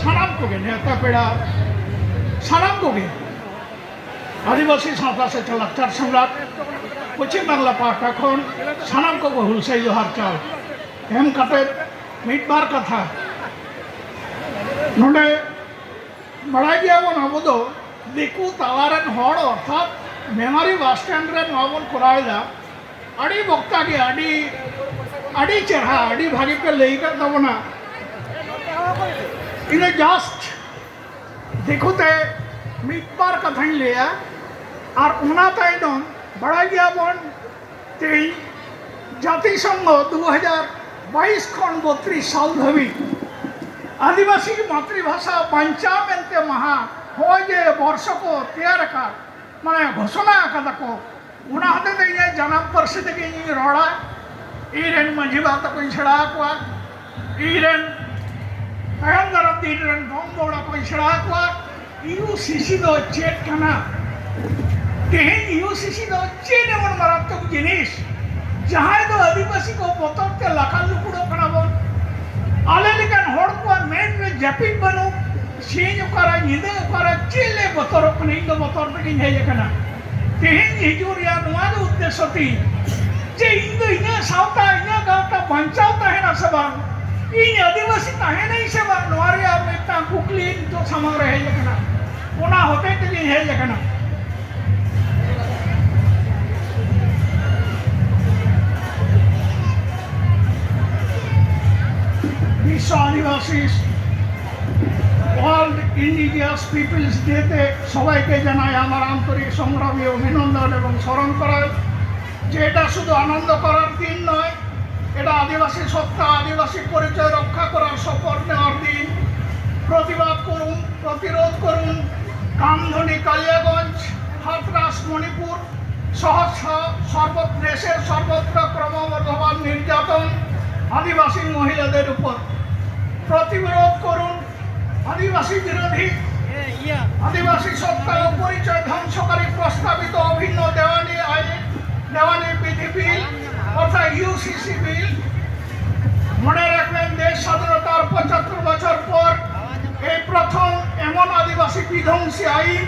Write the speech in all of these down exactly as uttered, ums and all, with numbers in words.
ᱥᱟᱱᱟᱢ ᱠᱚᱜᱮ, ᱱᱮᱣᱛᱟ ᱯᱮᱲᱟ, ᱥᱟᱱᱟᱢ ᱠᱚᱜᱮ, ᱟᱹᱫᱤᱵᱟᱹᱥᱤ ᱥᱟᱶᱛᱟ ᱥᱮᱪᱮᱫ ᱞᱟᱠᱪᱟᱨ ᱥᱮᱢᱞᱟᱫ ᱯᱚᱪᱷᱤᱢ ᱵᱟᱝᱞᱟ ᱯᱟᱦᱴᱟ ᱠᱷᱚᱱ ᱥᱟᱱᱟᱢ ᱠᱚᱜᱮ ᱦᱩᱞᱥᱟᱹᱭ ᱡᱚᱦᱟᱨ ᱪᱟᱞ ᱮᱢ ᱠᱟᱛᱮ, ᱢᱤᱫ ᱵᱟᱨ ᱠᱟᱛᱷᱟ ᱱᱚᱰᱮ ᱵᱟᱲᱟᱭ ᱜᱮᱭᱟᱵᱚᱱ, ᱟᱵᱚ ᱫᱚ ᱫᱤᱠᱩ ᱛᱟᱞᱟᱨᱮᱱ ᱦᱚᱲ, ᱚᱨᱛᱷᱟᱛ ᱢᱮᱢᱟᱨᱤ ᱵᱟᱥ ᱥᱴᱮᱱᱰ ᱨᱮ ᱱᱚᱣᱟ ᱵᱚᱱ ᱠᱚᱨᱟᱣ ᱮᱫᱟ᱾ ᱟᱹᱰᱤ ᱵᱚᱠᱛᱟ ᱜᱮ ᱟᱹᱰᱤ, ᱟᱹᱰᱤ ᱪᱮᱨᱦᱟ, ᱟᱹᱰᱤ ᱵᱷᱟᱹᱜᱤ ᱯᱮ ᱞᱟᱹᱭ ᱟᱠᱟᱫ ᱛᱟᱵᱚᱱᱟ᱾ ᱤᱧ ᱫᱚ just ᱫᱤᱠᱩᱛᱮ ᱢᱤᱫ ᱵᱟᱨ ᱠᱟᱛᱷᱟᱧ ᱞᱟᱹᱭᱟ, ᱟᱨ ᱚᱱᱟ ᱛᱟᱭᱱᱚᱢ ᱵᱟᱲᱟᱭ ᱜᱮᱭᱟᱵᱚᱱ, ᱛᱮᱦᱮᱧ ᱡᱟᱹᱛᱤᱥᱚᱝᱜᱷᱚ ᱫᱩ ᱦᱟᱡᱟᱨ ᱵᱟᱭᱤᱥ ᱠᱷᱚᱱ ᱵᱚᱛᱨᱤᱥ ᱥᱟᱞ ᱫᱷᱟᱹᱵᱤᱡ ᱟᱹᱫᱤᱵᱟᱹᱥᱤ ᱢᱟᱛᱨᱤᱵᱷᱟᱥᱟ ᱵᱟᱧᱪᱟᱣ ᱢᱮᱱᱛᱮ ᱢᱟᱦᱟ, ᱦᱚᱸᱜᱼᱚᱭ ᱡᱮ ᱵᱚᱨᱥᱚ ᱠᱚ ᱛᱮᱭᱟᱨ ᱟᱠᱟᱫ, ᱢᱟᱱᱮ ᱜᱷᱳᱥᱚᱱᱟ ᱟᱠᱟᱫᱟ ᱠᱚ, ᱚᱱᱟ ᱦᱚᱛᱮᱡ ᱛᱮ ᱤᱧᱟᱹᱜ ᱡᱟᱱᱟᱢ ᱯᱟᱹᱨᱥᱤ ᱛᱮᱜᱮ ᱤᱧᱤᱧ ᱨᱚᱲᱟ᱾ ᱤᱧ ᱨᱮᱱ ᱢᱟᱹᱡᱷᱤ ᱵᱟ ᱛᱟᱠᱚᱧ ᱥᱮᱬᱟ ᱟᱠᱚᱣᱟ, ᱤᱧ ᱨᱮᱱ ᱛᱟᱭᱚᱢ ᱫᱟᱨᱟᱢ ᱫᱤᱱ ᱨᱮᱱ ᱜᱚᱝ ᱜᱚᱲᱟ ᱠᱚᱧ ᱥᱮᱬᱟ ᱟᱠᱚᱣᱟ᱾ ᱤᱭᱩ ᱥᱤ ᱥᱤ ᱫᱚ ᱪᱮᱫ ᱠᱟᱱᱟ? ᱛᱮᱦᱮᱧ ᱤᱭᱩ ᱥᱤ ᱥᱤ ᱫᱚ ᱪᱮᱫ ᱮᱢᱚᱱ ᱢᱟᱨᱟᱛᱢᱚᱠ ᱡᱤᱱᱤᱥ, ᱡᱟᱦᱟᱸᱭ ᱫᱚ ᱟᱹᱫᱤᱵᱟᱹᱥᱤ ᱠᱚ ᱵᱚᱛᱚᱨ ᱛᱮ ᱞᱟᱠᱷᱟᱱ ᱞᱩᱠᱲᱚᱜ ᱠᱟᱱᱟ ᱵᱚᱱ? ᱟᱞᱮ ᱞᱮᱠᱟᱱ ᱦᱚᱲ ᱠᱚᱣᱟᱜ ᱢᱮᱫ ᱨᱮ ᱡᱟᱹᱯᱤᱫ ᱵᱟᱹᱱᱩᱜ, ᱥᱤᱧ ᱚᱠᱟᱨᱮ, ᱧᱤᱫᱟᱹ ᱚᱠᱟᱨᱮ, ᱪᱮᱫ ᱞᱮ ᱵᱚᱛᱚᱨᱚᱜ ᱠᱟᱱᱟ? ᱤᱧ ᱫᱚ ᱵᱚᱛᱚᱨ ᱛᱮᱜᱮᱧ ᱦᱮᱡ ᱟᱠᱟᱱᱟ᱾ ᱛᱮᱦᱮᱧ ᱦᱤᱡᱩᱜ ᱨᱮᱭᱟᱜ ᱱᱚᱣᱟ ᱜᱮ ᱩᱫᱽᱫᱮᱥᱥᱚ ᱛᱤᱧ, ᱡᱮ ᱤᱧ ᱫᱚ ᱤᱧᱟᱹᱜ ᱥᱟᱶᱛᱟ, ᱤᱧᱟᱹᱜ ᱜᱟᱶᱛᱟ ᱵᱟᱧᱪᱟᱣ ᱛᱟᱦᱮᱱᱟ ᱥᱮ ᱵᱟᱝ, ᱤᱧ ᱟᱹᱫᱤᱵᱟᱹᱥᱤ ᱛᱟᱦᱮᱱᱟᱹᱧ ᱥᱮ ᱵᱟᱝ, ᱱᱚᱣᱟ ᱨᱮᱭᱟᱜ ᱢᱤᱫᱴᱟᱝ ᱠᱩᱠᱞᱤ ᱱᱤᱛᱚᱜ ᱥᱟᱢᱟᱝ ᱨᱮ ᱦᱮᱡ ᱟᱠᱟᱱᱟ᱾ ᱚᱱᱟ ᱦᱚᱛᱮᱡ ᱛᱮᱜᱮᱧ ᱦᱮᱡ ᱟᱠᱟᱱᱟ᱾ বিশ্ব আদিবাসী, World Indigenous Peoples Day তে সবাইকে জানাই আমার আন্তরিক সংগ্রামী অভিনন্দন এবং স্মরণ করাই যে এটা শুধু আনন্দ করার দিন নয়, এটা আদিবাসী সত্তা, আদিবাসী পরিচয় রক্ষা করার শপথ নেওয়ার দিন। প্রতিবাদ করুন, প্রতিরোধ করুন। কামধুনি, কালিয়াগঞ্জ, হাথরাস, মণিপুর সহ স-, সর্ব-, দেশের সর্বত্র ক্রমবর্ধমান নির্যাতন আদিবাসী মহিলাদের উপর। প্রতিরোধ করুন আদিবাসী বিরোধী, আদিবাসী সত্তা ও পরিচয় ধ্বংসকারী প্রস্তাবিত অভিন্ন দেওয়ানি আইন, দেওয়ানি বিধি বিল অর্থাৎ ইউ সি সি বিল। মনে রাখবেন, দেশ স্বাধীনতার পঁচাত্তর বছর পর ধ্বংসী আইন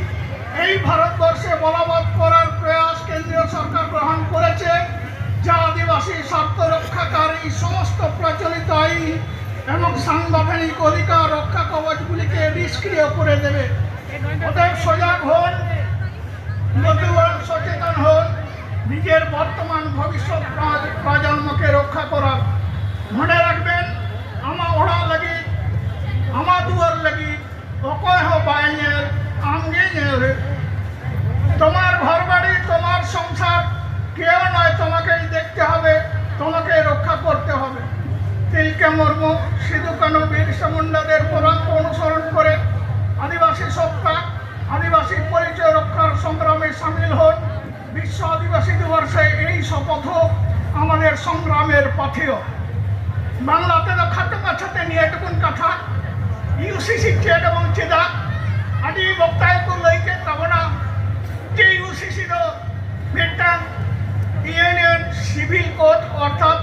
এই ভারতবর্ষে বলবৎ করার প্রয়াস কেন্দ্রীয় সরকার গ্রহণ করেছে, যা আদিবাসী স্বার্থ রক্ষাকারী সমস্ত প্রচলিত আইন এবং সাংবিধানিক অধিকার রক্ষা কবচগুলিকে নিষ্ক্রিয় করে দেবে। অতএব সজাগ হন, নতুন সচেতন হন, নিজের বর্তমান ভবিষ্যৎ প্র-, প্রজন্মকে রক্ষা করার। মনে রাখবেন, ᱟᱢᱟᱜ ᱚᱲᱟᱜ ᱞᱟᱹᱜᱤᱫ, ᱟᱢᱟᱜ ᱫᱩᱣᱟᱹᱨ ᱞᱟᱹᱜᱤᱫ ᱚᱠᱚᱭ ᱦᱚᱸ ᱵᱟᱭ ᱧᱮᱞ, ᱟᱢᱜᱮ ᱧᱮᱞ ᱦᱩᱭᱩᱜ᱾ তোমার ঘর বাড়ি, তোমার সংসার, কেউ নয় তোমাকেই দেখতে হবে, তোমাকেই রক্ষা করতে হবে। তিলকা মুর্মু, সিধু কানু, বিরসা মুন্ডাদের পদাঙ্ক অনুসরণ করে আদিবাসী সত্তা, আদিবাসী পরিচয় রক্ষার সংগ্রামে সামিল হন। বিশ্ব আদিবাসী দিবসে এই শপথ হোক আমাদের সংগ্রামের পাথেয়। ᱵᱟᱝᱞᱟ ᱛᱮᱫᱚ ᱠᱷᱟᱴᱚ ᱢᱟᱪᱷᱟᱛᱮ ᱱᱤᱭᱟᱹ ᱴᱩᱠᱩᱱ ᱠᱟᱛᱷᱟ, ᱤᱭᱩᱥᱤᱥᱤ ᱪᱮᱫ ᱮᱵᱚᱝ ᱪᱮᱫᱟᱜ? ᱟᱹᱰᱤ ᱵᱚᱠᱛᱟ ᱜᱮᱠᱚ ᱞᱟᱹᱭ ᱠᱮᱫ ᱛᱟᱵᱚᱱᱟ ᱡᱮ ᱤᱭᱩᱥᱤᱥᱤ ᱫᱚ ᱢᱤᱫᱴᱟᱝ ᱤᱭᱩᱱᱤᱭᱚᱱ ᱥᱤᱵᱷᱤᱞ ᱠᱳᱰ ᱚᱨᱛᱷᱟᱛ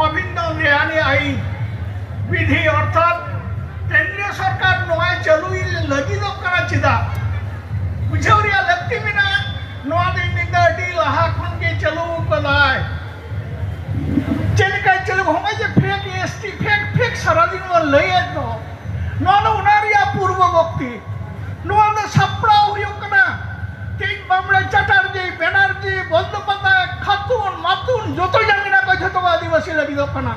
ᱚᱵᱷᱤᱱᱱᱚ ᱱᱮᱭᱟᱱᱤ ᱟᱭᱤᱱ ᱵᱤᱫᱷᱤ ᱚᱨᱛᱷᱟᱛ ᱠᱮᱱᱫᱨᱤᱭᱚ ᱥᱚᱨᱠᱟᱨ ᱱᱚᱣᱟᱭ ᱪᱟᱹᱞᱩᱭ ᱞᱟᱹᱜᱤᱫᱚᱜ ᱠᱟᱱᱟ ᱪᱮᱫᱟᱜ? ᱵᱩᱡᱷᱟᱹᱣ ᱨᱮᱭᱟᱜ ᱞᱟᱹᱠᱛᱤ ᱢᱮᱱᱟᱜᱼᱟ᱾ ᱱᱚᱣᱟ ᱫᱚ ᱤᱧ ᱫᱚ ᱟᱹᱰᱤ ᱞᱟᱦᱟ ᱠᱷᱚᱱ ᱜᱮ ᱪᱟᱹᱞᱩ ᱠᱟᱫᱟᱭ᱾ ᱪᱮᱫ ᱞᱮᱠᱟᱭ ᱪᱟᱹᱞᱩ? ᱦᱚᱸᱜᱼᱚᱭ ᱡᱮ ᱯᱷᱮᱠ ᱮᱥᱴᱤ, ᱯᱷᱮᱠ, ᱯᱷᱮᱠ ᱥᱟᱨᱟᱫᱤᱱ ᱵᱚᱱ ᱞᱟᱹᱭᱮᱫ ᱫᱚ, ᱱᱚᱣᱟ ᱫᱚ ᱚᱱᱟ ᱨᱮᱭᱟᱜ ᱯᱩᱨᱵᱚᱵᱚᱨᱛᱤ᱾ ᱱᱚᱣᱟ ᱫᱚ ᱥᱟᱯᱲᱟᱣ ᱦᱩᱭᱩᱜ ᱠᱟᱱᱟ᱾ ᱛᱮᱦᱮᱧ ᱵᱟᱢᱲᱮ ᱪᱟᱴᱟᱨᱡᱤ, ᱵᱮᱱᱟᱨᱡᱤ, ᱵᱚᱱᱫᱳᱯᱟᱫᱽᱫᱷᱟᱭ, ᱠᱷᱟᱛᱩᱱ, ᱢᱟᱛᱩᱱ, ᱡᱚᱛᱚ ᱡᱟᱝ ᱢᱮᱱᱟᱜ ᱠᱚᱣᱟ, ᱡᱷᱚᱛᱚ ᱠᱚ ᱟᱹᱫᱤᱵᱟᱹᱥᱤ ᱞᱟᱹᱜᱤᱫᱚᱜ ᱠᱟᱱᱟ᱾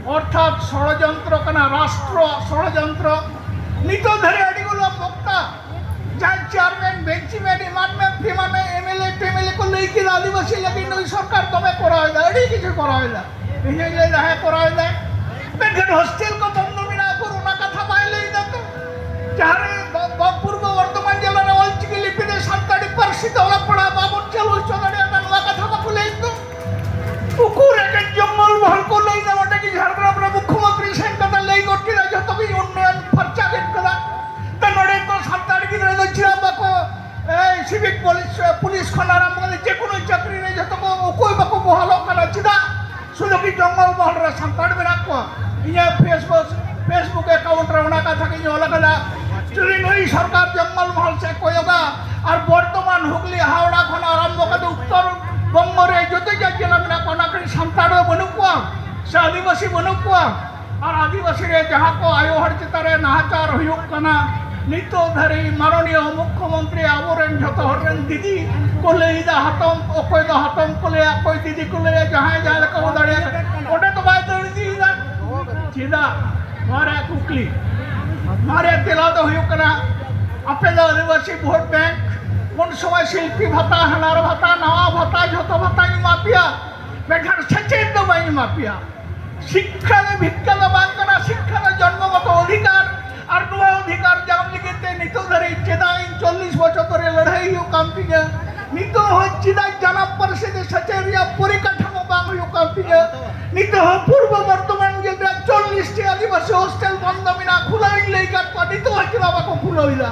ᱚᱨᱛᱷᱟᱛ ᱥᱚᱲᱚᱡᱚᱱᱛᱨᱚ ᱠᱟᱱᱟ, ᱨᱟᱥᱴᱨᱚ ᱥᱚᱲᱚᱡᱚᱱᱛᱨᱚ᱾ ᱱᱤᱛᱚᱜ ᱫᱷᱟᱹᱨᱤᱡ ᱟᱹᱰᱤ ᱜᱩᱞᱟᱹ ᱵᱚᱠᱛᱟ ᱡᱟᱦᱟᱸᱭ ᱪᱮᱭᱟᱨᱢᱮᱱ, ᱵᱮᱧᱪ ᱢᱮᱴ, ᱮᱢᱟᱱ ᱢᱮ, ᱯᱷᱮᱢᱟᱱ ᱢᱮ, ᱮᱢᱮᱞᱮ ᱴᱮᱢᱮᱞᱮ ᱠᱚ ᱞᱟᱹᱭ ᱠᱮᱫᱟ ᱟᱹᱫᱤᱵᱟᱹᱥᱤ ᱞᱟᱹᱜᱤᱫ ᱱᱩᱭ ᱥᱚᱨᱠᱟᱨ ᱫᱚᱢᱮ ᱠᱚᱨᱟᱣ ᱮᱫᱟ, ᱟᱹᱰᱤ ᱠᱤᱪᱷᱩ ᱠᱚᱨᱟᱣ ᱮᱫᱟ᱾ ᱤᱧ ᱦᱚᱧ ᱞᱟᱹᱭ ᱮᱫᱟ, ᱦᱮᱸ, ᱠᱚᱨᱟᱣ ᱮᱫᱟᱭ᱾ ᱢᱮᱱᱠᱷᱟᱱ ᱦᱳᱥᱴᱮᱞ ᱠᱚ ᱵᱚᱱᱫᱚ ᱢᱮᱱᱟᱜᱼᱟ, ᱩᱠᱩᱨ ᱚᱱᱟ ᱠᱟᱛᱷᱟ ᱵᱟᱭ ᱞᱟᱹᱭ ᱮᱫᱟ ᱛᱚ᱾ ᱡᱟᱦᱟᱸ ᱨᱮ ᱵᱟ-, ᱵᱟ-, ᱯᱩᱨᱵᱚ ᱵᱚᱨᱫᱷᱚᱢᱟᱱ ᱡᱮᱞᱟ ᱨᱮ ᱚᱞᱪᱤᱠᱤ ᱞᱤᱯᱤ ᱛᱮ ᱥᱟᱱᱛᱟᱲᱤ ᱯᱟᱹᱨᱥᱤ ᱛᱮ ᱚᱞᱚᱜ ᱯᱟᱲᱦᱟᱣ ᱵᱟᱵᱚᱱ ᱪᱟᱹᱞᱩ ᱦᱚᱪᱚ ᱫᱟᱲᱮᱭᱟᱜ ᱠᱟᱱᱟ, ᱱᱚᱣᱟ ᱠᱟᱛᱷᱟ ᱵᱟᱠᱚ ᱞᱟᱹᱭ ᱮᱫ ᱫᱚ᱾ ᱩᱠᱩᱨ ᱮᱠᱮᱱ ᱡᱚᱝᱜᱚᱞ ᱢᱚᱦᱚᱞ ᱠᱚ ᱞᱟᱹᱭ ᱮᱫᱟ, ᱚᱸᱰᱮ ᱜᱮ ᱡᱷᱟᱲᱜᱨᱟᱢ ᱨᱮ ᱢᱩᱠᱷᱭᱚᱢᱚᱱᱛᱨᱤ ᱥᱮᱱ ᱠᱟᱛᱮ ᱞᱟᱹᱭ ᱜᱚᱫ ᱠᱮᱫᱟ, ᱡᱷᱚᱛᱚ ᱜᱮ ᱩᱱᱱᱚᱭᱚᱱ ᱯᱷᱟᱨᱪᱟ ᱠᱮᱫ ᱠᱟᱫᱟ᱾ ᱛᱚ ᱱᱚᱰᱮ ᱠᱚ ᱥᱟᱱᱛᱟᱲ ᱜᱤᱫᱽᱨᱟᱹ ᱫᱚ ᱪᱮᱫᱟᱜ ᱵᱟᱠᱚ, ᱮᱭ, ᱥᱤᱵᱷᱤᱠ ᱯᱩᱞᱤᱥ, ᱯᱩᱞᱤᱥ ᱠᱷᱚᱱ ᱟᱨᱟᱢᱵᱷᱚ ᱠᱟᱛᱮ ᱡᱮᱠᱳᱱᱳ ᱪᱟᱹᱠᱨᱤ ᱨᱮ ᱡᱷᱚᱛᱚ ᱠᱚ ᱚᱠᱚᱭ ᱵᱟᱠᱚ ᱵᱚᱦᱟᱞᱚᱜ ᱠᱟᱱᱟ? ᱪᱮᱫᱟᱜ ᱥᱩᱫᱷᱩ ᱠᱤ ᱡᱚᱝᱜᱚᱞ ᱢᱚᱦᱚᱞ ᱨᱮ ᱥᱟᱱᱛᱟᱲ ᱢᱮᱱᱟᱜ ᱠᱚᱣᱟ? ᱤᱧᱟᱹᱜ Facebook, Facebook account ᱨᱮ ᱚᱱᱟ ᱠᱟᱛᱷᱟ ᱜᱤᱧ ᱚᱞ ᱟᱠᱟᱫᱟ᱾ ᱡᱩᱫᱤ ᱱᱩᱭ ᱥᱚᱨᱠᱟᱨ ᱡᱚᱝᱜᱚᱞ ᱢᱚᱦᱚᱞ ᱥᱮᱫ ᱠᱚᱭᱚᱜᱟ, ᱟᱨ ᱵᱚᱨᱛᱚᱢᱟᱱ ᱦᱩᱜᱽᱞᱤ ᱦᱟᱣᱲᱟ ᱠᱷᱚᱱ ᱟᱨᱟᱢᱵᱷᱚ ᱠᱟᱛᱮ ᱩᱛᱛᱚᱨ ᱵᱚᱝᱜᱚ ᱨᱮ ᱡᱚᱛᱚ ᱡᱟᱹᱛ ᱡᱟᱹᱱᱟ ᱢᱮᱱᱟᱜ ᱠᱚᱣᱟ, ᱚᱱᱟ ᱠᱚᱨᱮ ᱥᱟᱱᱛᱟᱲ ᱫᱚ ᱵᱟᱹᱱᱩᱜ ᱠᱚᱣᱟ ᱥᱮ ᱟᱹᱫᱤᱵᱟᱹᱥᱤ ᱵᱟᱹᱱᱩᱜ ᱠᱚᱣᱟ? ᱟᱨ ᱟᱹᱫᱤᱵᱟᱹᱥᱤ ᱨᱮ ᱡᱟᱦᱟᱸ ᱠᱚ ᱟᱭᱳ ᱦᱚᱲ ᱪᱮᱛᱟᱱ ᱨᱮ ᱱᱟᱦᱟᱪᱟᱨ ᱦᱩᱭᱩᱜ ᱠᱟᱱᱟ, ᱱᱤᱛᱚᱜ ᱫᱷᱟᱹᱨᱤᱡ ᱢᱟᱱᱚᱱᱤᱭᱚ ᱢᱩᱠᱠᱷᱚᱢᱚᱱᱛᱨᱤ ᱟᱵᱚᱨᱮᱱ ᱡᱷᱚᱛᱚ ᱦᱚᱲ ᱨᱮᱱ ᱫᱤᱫᱤ ᱠᱚ ᱞᱟᱹᱭ ᱮᱫᱟ, ᱦᱟᱛᱚᱢ, ᱚᱠᱚᱭ ᱫᱚ ᱦᱟᱛᱚᱢ ᱠᱚ ᱞᱟᱹᱭᱟ, ᱚᱠᱚᱭ ᱫᱤᱫᱤ ᱠᱚ ᱞᱟᱹᱭᱟ, ᱡᱟᱦᱟᱸᱭ ᱡᱟᱦᱟᱸ ᱞᱮᱠᱟ ᱠᱚ ᱫᱟᱲᱮᱭᱟᱜ, ᱚᱸᱰᱮ ᱫᱚ ᱵᱟᱭ ᱫᱟᱹᱲ ᱤᱫᱤᱭᱮᱫᱟ᱾ ᱪᱮᱫᱟᱜ? ᱱᱚᱣᱟ ᱨᱮᱭᱟᱜ ᱠᱩᱠᱞᱤ, ᱱᱚᱣᱟ ᱨᱮᱭᱟᱜ ᱛᱮᱞᱟ ᱫᱚ ᱦᱩᱭᱩᱜ ᱠᱟᱱᱟ, ᱟᱯᱮ ᱫᱚ ᱟᱹᱫᱤᱵᱟᱹᱥᱤ ᱵᱷᱳᱴ ᱵᱮᱝᱠ, ᱩᱱ ᱥᱚᱢᱚᱭ ᱥᱤᱞᱯᱤ ᱵᱷᱟᱛᱟ, ᱦᱟᱱᱟᱨ ᱵᱷᱟᱛᱟ, ᱱᱟᱣᱟ ᱵᱷᱟᱛᱟ, ᱡᱷᱚᱛᱚ ᱵᱷᱟᱛᱟᱧ ᱮᱢᱟ ᱯᱮᱭᱟ, ᱢᱮᱱᱠᱷᱟᱱ ᱥᱮᱪᱮᱫ ᱫᱚ ᱵᱟᱹᱧ ᱮᱢᱟ ᱯᱮᱭᱟ᱾ ᱥᱤᱠᱠᱷᱟ ᱫᱚ ᱵᱷᱤᱠᱠᱷᱟ ᱫᱚ ᱵᱟᱝ ᱠᱟᱱᱟ, ᱥᱤᱠᱠᱷᱟ ᱫᱚ ᱡᱚᱱᱢᱚᱜᱚᱛᱚ ᱚᱫᱷᱤᱠᱟᱨ᱾ ᱟᱨ ᱱᱚᱣᱟ ᱚᱫᱷᱤᱠᱟᱨ ᱧᱟᱢ ᱞᱟᱹᱜᱤᱫ ᱛᱮ ᱱᱤᱛᱚᱜ ᱫᱷᱟᱹᱨᱤᱡ ᱪᱮᱫᱟᱜ ᱤᱧ ᱪᱚᱞᱞᱤᱥ ᱵᱚᱪᱷᱚᱨ ᱫᱷᱚᱨᱮ ᱞᱟᱹᱲᱦᱟᱹᱭ ᱦᱩᱭᱩᱜ ᱠᱟᱱ ᱛᱤᱧᱟ? ᱱᱤᱛᱚᱜ ᱦᱚᱸ ᱪᱮᱫᱟᱜ ᱡᱟᱱᱟᱢ ᱯᱟᱹᱨᱥᱤ ᱛᱮ ᱥᱮᱪᱮᱫ ᱨᱮᱭᱟᱜ ᱯᱚᱨᱤᱠᱟᱴᱷᱟᱢᱳ ᱵᱟᱝ ᱦᱩᱭᱩᱜ ᱠᱟᱱ ᱛᱤᱧᱟ? ᱱᱤᱛᱚᱜ ᱦᱚᱸ ᱯᱩᱨᱵᱚ ᱵᱚᱨᱫᱷᱚᱢᱟᱱ ᱡᱮᱞᱟ ᱨᱮᱭᱟᱜ ᱪᱚᱞᱞᱤᱥ ᱴᱤ ᱟᱹᱫᱤᱵᱟᱹᱥᱤ ᱦᱳᱥᱴᱮᱞ ᱵᱚᱱᱫᱚ ᱢᱮᱱᱟᱜᱼᱟ, ᱠᱷᱩᱞᱟᱹᱣ ᱤᱧ ᱞᱟᱹᱭ ᱠᱟᱫ ᱠᱚᱣᱟ, ᱱᱤᱛᱚᱜ ᱦᱚᱸ ᱪᱮᱫᱟᱜ ᱵᱟᱠᱚ ᱠᱷᱩᱞᱟᱹᱣ ᱮᱫᱟ?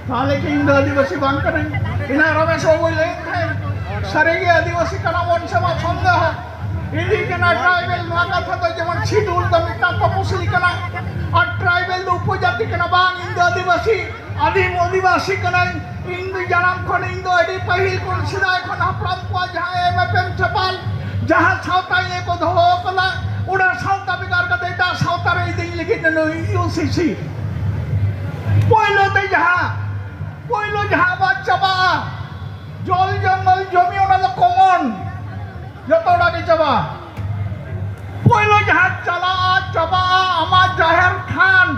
ᱛᱟᱦᱞᱮ ᱠᱤ ᱤᱧ ᱫᱚ ᱟᱹᱫᱤᱵᱟᱹᱥᱤ ᱵᱟᱝ ᱠᱟᱹᱱᱟᱹᱧ? ᱮᱱᱟᱝ ᱨᱚᱢᱮᱥ ᱵᱟᱹᱵᱩᱭ ᱞᱟᱹᱭᱮᱫ ᱛᱟᱦᱮᱸᱫ, ᱥᱟᱹᱨᱤᱜᱮ ᱟᱹᱫᱤᱵᱟᱹᱥᱤ ᱠᱟᱱᱟ ᱵᱚᱱ ᱥᱮ ᱵᱟᱝ ᱥᱚᱱᱫᱮᱦᱚ᱾ ᱤᱧ ᱫᱩᱧ ᱢᱮᱱᱟ ᱴᱨᱟᱭᱵᱮᱞ, ᱱᱚᱣᱟ ᱠᱟᱛᱷᱟ ᱫᱚ ᱡᱮᱢᱚᱱ ᱥᱤᱰᱩᱞ ᱫᱚ ᱢᱤᱫᱴᱟᱝ ᱛᱚᱯᱚᱥᱤᱞᱤ ᱠᱟᱱᱟ ᱟᱨ ᱴᱨᱟᱭᱵᱮᱞ ᱫᱚ ᱩᱯᱚᱡᱟᱹᱛᱤ ᱠᱟᱱᱟ, ᱵᱟᱝ, ᱤᱧ ᱫᱚ ᱟᱹᱫᱤᱵᱟᱹᱥᱤ, ᱟᱹᱫᱤᱢ ᱟᱹᱫᱤᱵᱟᱹᱥᱤ ᱠᱟᱹᱱᱟᱹᱧ᱾ ᱤᱧ ᱫᱚ ᱡᱟᱱᱟᱢ ᱠᱷᱚᱱ, ᱤᱧ ᱫᱚ ᱟᱹᱰᱤ ᱯᱟᱹᱦᱤᱞ ᱠᱷᱚᱱ, ᱥᱮᱫᱟᱭ ᱠᱷᱚᱱ ᱦᱟᱯᱲᱟᱢ ᱠᱚᱣᱟᱜ ᱡᱟᱦᱟᱸ ᱮᱢ ᱮᱯᱮᱢ ᱪᱟᱯᱟᱞ, ᱡᱟᱦᱟᱸ ᱥᱟᱶᱛᱟ ᱤᱭᱟᱹ ᱠᱚ ᱫᱚᱦᱚ ᱟᱠᱟᱫᱟ, ᱚᱱᱟ ᱥᱟᱶᱛᱟ ᱵᱷᱮᱜᱟᱨ ᱠᱟᱛᱮ ᱮᱴᱟᱜ ᱥᱟᱶᱛᱟ ᱨᱮ ᱤᱫᱤᱧ ᱞᱟᱹᱜᱤᱫ ᱱᱩᱭ ᱤᱭᱩ ᱥᱤ ᱥᱤ᱾ ᱯᱳᱭᱞᱳ ᱛᱮ ᱡᱟᱦᱟᱸ, ᱯᱳᱭᱞᱳ ᱡᱟᱦᱟᱸ ᱟᱵᱟᱫ ᱪᱟᱵᱟᱜᱼᱟ, ᱡᱚᱞ ᱡᱚᱝᱜᱚᱞ ᱡᱚᱢᱤ, ᱚᱱᱟ ᱫᱚ ᱠᱚᱢᱚᱱ, ᱡᱚᱛᱚ ᱦᱚᱲᱟᱜ ᱜᱮ ᱪᱟᱵᱟᱜᱼᱟ᱾ ᱯᱳᱭᱞᱳ ᱡᱟᱦᱟᱸ ᱪᱟᱞᱟᱜᱼᱟ, ᱪᱟᱵᱟᱜᱼᱟ ᱟᱢᱟᱜ ᱡᱟᱦᱮᱨ ᱛᱷᱟᱱ,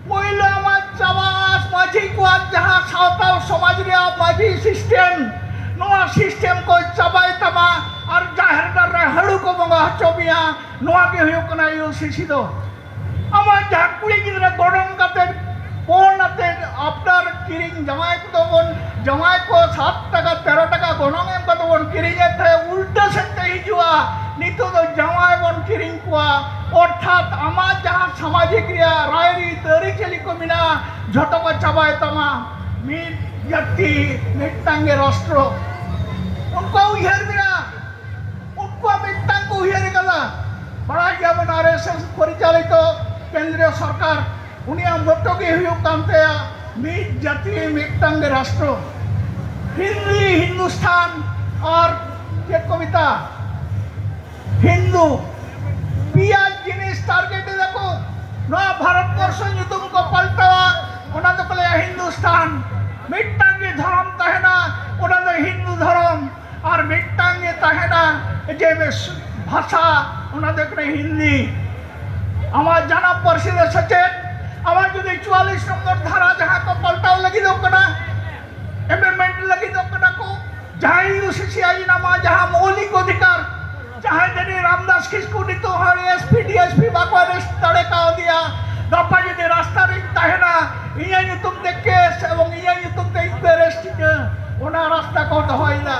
ᱯᱳᱭᱞᱳ ᱟᱢᱟᱜ ᱪᱟᱵᱟᱜᱼᱟ ᱢᱟᱹᱡᱷᱤ ᱠᱚᱣᱟᱜ ᱡᱟᱦᱟᱸ ᱥᱟᱶᱛᱟ ᱥᱚᱢᱟᱡᱽ ᱨᱮᱭᱟᱜ ᱢᱟᱹᱡᱷᱤ ᱥᱤᱥᱴᱮᱢ, ᱱᱚᱣᱟ ᱥᱤᱥᱴᱮᱢ ᱠᱚ ᱪᱟᱵᱟᱭ ᱛᱟᱢᱟ ᱟᱨ ᱡᱟᱦᱮᱨ ᱜᱟᱲ ᱨᱮ ᱦᱟᱹᱲᱩ ᱠᱚ ᱵᱚᱸᱜᱟ ᱦᱚᱪᱚ ᱢᱮᱭᱟ᱾ ᱱᱚᱣᱟ ᱜᱮ ᱦᱩᱭᱩᱜ ᱠᱟᱱᱟ ᱤᱭᱩ ᱥᱤ ᱥᱤ ᱫᱚ᱾ ᱟᱢᱟᱜ ᱡᱟᱦᱟᱸ ᱠᱩᱲᱤ ᱜᱤᱫᱽᱨᱟᱹ ᱜᱚᱱᱚᱝ ᱠᱟᱛᱮ, ᱯᱚᱱ ᱟᱛᱮ, ᱟᱯᱱᱟᱨ ᱠᱤᱨᱤᱧ, ᱡᱟᱶᱟᱭ ᱠᱚᱫᱚ ᱵᱚᱱ, ᱡᱟᱶᱟᱭ ᱠᱚ ᱥᱟᱛ ᱴᱟᱠᱟ, ᱛᱮᱨᱚ ᱴᱟᱠᱟ ᱜᱚᱱᱚᱝ ᱮᱢ ᱠᱟᱛᱮ ᱵᱚᱱ ᱠᱤᱨᱤᱧᱮᱫ ᱛᱟᱦᱮᱸᱫ, ᱩᱞᱴᱟᱹ ᱥᱮᱫ ᱛᱮ ᱦᱤᱡᱩᱜᱼᱟ᱾ ᱱᱤᱛᱚᱜ ᱫᱚ ᱡᱟᱶᱟᱭ ᱵᱚᱱ ᱠᱤᱨᱤᱧ ᱠᱚᱣᱟ, ᱚᱨᱛᱷᱟᱛ ᱟᱢᱟᱜ ᱡᱟᱦᱟᱸ ᱥᱟᱢᱟᱡᱤᱠ ᱨᱮᱭᱟᱜ ᱨᱟᱭᱨᱤᱛ ᱟᱹᱨᱤᱪᱟᱹᱞᱤ ᱠᱚ ᱢᱮᱱᱟᱜᱼᱟ, ᱡᱷᱚᱛᱚ ᱠᱚ ᱪᱟᱵᱟᱭ ᱛᱟᱢᱟ᱾ ᱢᱤᱫ ᱡᱟᱹᱛᱤ, ᱢᱤᱫᱴᱟᱝ ᱜᱮ ᱨᱟᱥᱴᱨᱚ, ᱚᱱᱠᱟ ᱩᱭᱦᱟᱹᱨ ᱢᱮᱱᱟᱜᱼᱟ᱾ ᱩᱱᱠᱩᱣᱟᱜ ᱢᱤᱫᱴᱟᱝ ᱠᱚ ᱩᱭᱦᱟᱹᱨ ᱠᱟᱫᱟ᱾ ᱵᱟᱲᱟᱭ ᱜᱮᱭᱟᱵᱚᱱ, ᱟᱨ ᱮᱥ ᱮᱥ ᱯᱚᱨᱤᱪᱟᱞᱤᱛᱚ ᱠᱮᱱᱫᱨᱤᱭᱚ ᱥᱚᱨᱠᱟᱨ, ᱩᱱᱤᱭᱟᱜ ᱢᱚᱛᱚ ᱜᱮ ᱦᱩᱭᱩᱜ ᱠᱟᱱ ᱛᱟᱭᱟ ᱢᱤᱫ ᱡᱟᱹᱛᱤ, ᱢᱤᱫᱴᱟᱝ ᱜᱮ ᱨᱟᱥᱴᱨᱚ᱾ ᱦᱤᱱᱫᱤ, ᱦᱤᱱᱫᱩᱥᱛᱷᱟᱱ ᱟᱨ ᱪᱮᱫ ᱠᱚ ᱢᱮᱛᱟᱜᱼᱟ, ᱦᱤᱱᱫᱩ, ᱯᱮᱭᱟ ᱡᱤᱱᱤᱥ ᱴᱟᱨᱜᱮᱴ ᱮᱫᱟ ᱠᱚ᱾ ᱱᱚᱣᱟ ᱵᱷᱟᱨᱚᱛ ᱵᱚᱨᱥᱚ ᱧᱩᱛᱩᱢ ᱠᱚ ᱯᱟᱞᱴᱟᱣᱟ, ᱚᱱᱟ ᱫᱚᱠᱚ ᱞᱟᱹᱭᱟ ᱦᱤᱱᱫᱩᱥᱛᱷᱟᱱ᱾ ᱢᱤᱫᱴᱟᱝ ᱜᱮ ᱫᱷᱚᱨᱚᱢ ᱛᱟᱦᱮᱱᱟ, ᱚᱱᱟ ᱫᱚ ᱦᱤᱱᱫᱩ ᱫᱷᱚᱨᱚᱢ᱾ ᱟᱨ ᱢᱤᱫᱴᱟᱝ ᱜᱮ ᱛᱟᱦᱮᱱᱟ ᱡᱮ ᱵᱮᱥ ᱵᱷᱟᱥᱟ, ᱚᱱᱟ ᱫᱚ ᱦᱩᱭᱩᱜ ᱠᱟᱱᱟ ᱦᱤᱱᱫᱤ᱾ ᱟᱢᱟᱜ ᱡᱟᱱᱟᱢ ᱯᱟᱹᱨᱥᱤ ᱨᱮ ᱥᱮᱪᱮᱫ, ᱟᱢᱟᱜ ᱡᱩᱫᱤ ᱪᱩᱣᱟᱞᱤᱥ ᱱᱚᱢᱵᱚᱨ ᱫᱷᱟᱨᱟ ᱡᱟᱦᱟᱸ ᱠᱚ ᱯᱟᱞᱴᱟᱣ ᱞᱟᱹᱜᱤᱫᱚᱜ ᱠᱟᱱᱟ, ᱮᱢᱮᱱᱰᱢᱮᱱᱴ ᱞᱟᱹᱜᱤᱫᱚᱜ ᱠᱟᱱᱟ ᱠᱚ, ᱡᱟᱦᱟᱸᱭ ᱤᱭᱩ ᱥᱤ ᱥᱤ ᱟᱭᱤᱱ ᱟᱢᱟᱜ ᱡᱟᱦᱟᱸ ᱢᱳᱣᱞᱤᱠ ᱚᱫᱷᱤᱠᱟᱨ, ᱡᱟᱦᱟᱸᱭ ᱡᱟᱹᱱᱤᱡ ᱨᱟᱢᱫᱟᱥ ᱠᱤᱥᱠᱩ ᱱᱤᱛᱚᱜ ᱦᱚᱸ S P D S P ᱵᱟᱠᱚ ᱟᱨᱮᱥᱴ ᱫᱟᱲᱮ ᱠᱟᱣᱫᱮᱭᱟ, ᱜᱟᱯᱟ ᱡᱩᱫᱤ ᱨᱟᱥᱛᱟ ᱨᱤᱧ ᱛᱟᱦᱮᱱᱟ, ᱤᱧᱟᱹᱜ ᱧᱩᱛᱩᱢ ᱛᱮ ᱠᱮᱥ ᱮᱵᱚᱝ ᱤᱧᱟᱹᱜ ᱧᱩᱛᱩᱢ ᱛᱮ ᱤᱧ ᱠᱚ ᱟᱨᱮᱥᱴ ᱤᱧᱟᱹ, ᱚᱱᱟ ᱨᱟᱥᱛᱟ ᱠᱚ ᱫᱚᱦᱚᱭᱮᱫᱟ᱾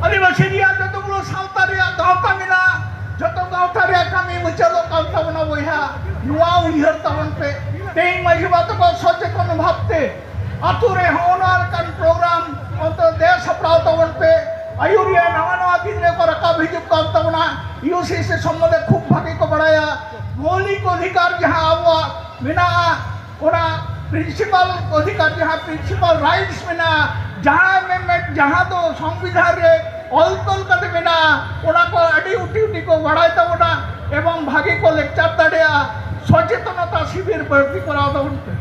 ᱟᱹᱫᱤᱵᱟᱹᱥᱤ ᱨᱮᱭᱟᱜ ᱡᱚᱛᱚ ᱜᱩᱞᱳ ᱥᱟᱶᱛᱟ ᱨᱮᱭᱟᱜ ᱜᱟᱶᱛᱟ ᱢᱮᱱᱟᱜᱼᱟ, ᱡᱚᱛᱚ ᱜᱟᱶᱛᱟ ᱨᱮᱭᱟᱜ ᱠᱟᱹᱢᱤ ᱢᱩᱪᱟᱹᱫᱚᱜ ᱠᱟᱱ ᱛᱟᱵᱚᱱᱟ ᱵᱚᱭᱦᱟ᱾ ᱱᱚᱣᱟ ᱩᱭᱦᱟᱹᱨ ᱛᱟᱵᱚᱱ ᱯᱮ᱾ ᱛᱮᱦᱮᱧ ᱢᱟᱹᱡᱷᱤ ᱵᱟᱵᱟ ᱛᱟᱠᱚ ᱥᱚᱪᱮᱛᱚᱱ ᱵᱷᱟᱵᱽᱛᱮ ᱟᱛᱳ ᱨᱮ ᱦᱚᱸᱜᱼᱚ ᱱᱚᱣᱟ ᱞᱮᱠᱟᱱ ᱯᱨᱳᱜᱨᱟᱢ ᱚᱱᱛᱮ ᱫᱮ ᱥᱟᱯᱲᱟᱣ ᱛᱟᱵᱚᱱ ᱯᱮ᱾ ᱟᱹᱭᱩᱨᱤᱭᱟᱹ ᱱᱟᱣᱟ ᱱᱟᱣᱟ ᱜᱤᱫᱽᱨᱟᱹ ᱠᱚ ᱨᱟᱠᱟᱵ ᱦᱤᱡᱩᱜ ᱠᱟᱱ ᱛᱟᱵᱚᱱᱟ, ᱤᱭᱩ ᱥᱤ ᱥᱤ ᱥᱚᱢᱵᱚᱱᱫᱷᱮ ᱠᱷᱩᱵ ᱵᱷᱟᱜᱮ ᱠᱚ ᱵᱟᱲᱟᱭᱟ᱾ ᱢᱳᱣᱞᱤᱠ ᱚᱫᱷᱤᱠᱟᱨ ᱡᱟᱦᱟᱸ ᱟᱵᱚᱣᱟᱜ ᱢᱮᱱᱟᱜᱼᱟ, ᱚᱱᱟ ᱯᱨᱤᱱᱥᱤᱯᱟᱞ ᱚᱫᱷᱤᱠᱟᱨ, ᱡᱟᱦᱟᱸ ᱯᱨᱤᱱᱥᱤᱯᱟᱞ ᱨᱟᱭᱤᱴᱥ ᱢᱮᱱᱟᱜᱼᱟ, ᱡᱟᱦᱟᱸ ᱟᱢᱮᱢ ᱢᱮᱱ, ᱡᱟᱦᱟᱸ ᱫᱚ ᱥᱚᱝᱵᱤᱫᱷᱟᱱ ᱨᱮ ᱚᱞ ᱛᱚᱞ ᱠᱟᱛᱮ ᱢᱮᱱᱟᱜᱼᱟ, ᱚᱱᱟ ᱠᱚ ᱟᱹᱰᱤ ᱩᱴᱤ ᱩᱴᱤ ᱠᱚ ᱵᱟᱲᱟᱭ ᱛᱟᱵᱚᱱᱟ ᱮᱵᱚᱝ ᱵᱷᱟᱜᱮ ᱠᱚ ᱞᱮᱠᱪᱟᱨ ᱫᱟᱲᱮᱭᱟᱜᱼᱟ, ᱥᱚᱪᱮᱛᱚᱱᱚᱛᱟ ᱥᱤᱵᱤᱨ ᱵᱟᱹᱲᱛᱤ ᱠᱚᱨᱟᱣ ᱛᱟᱵᱚᱱ ᱯᱮ᱾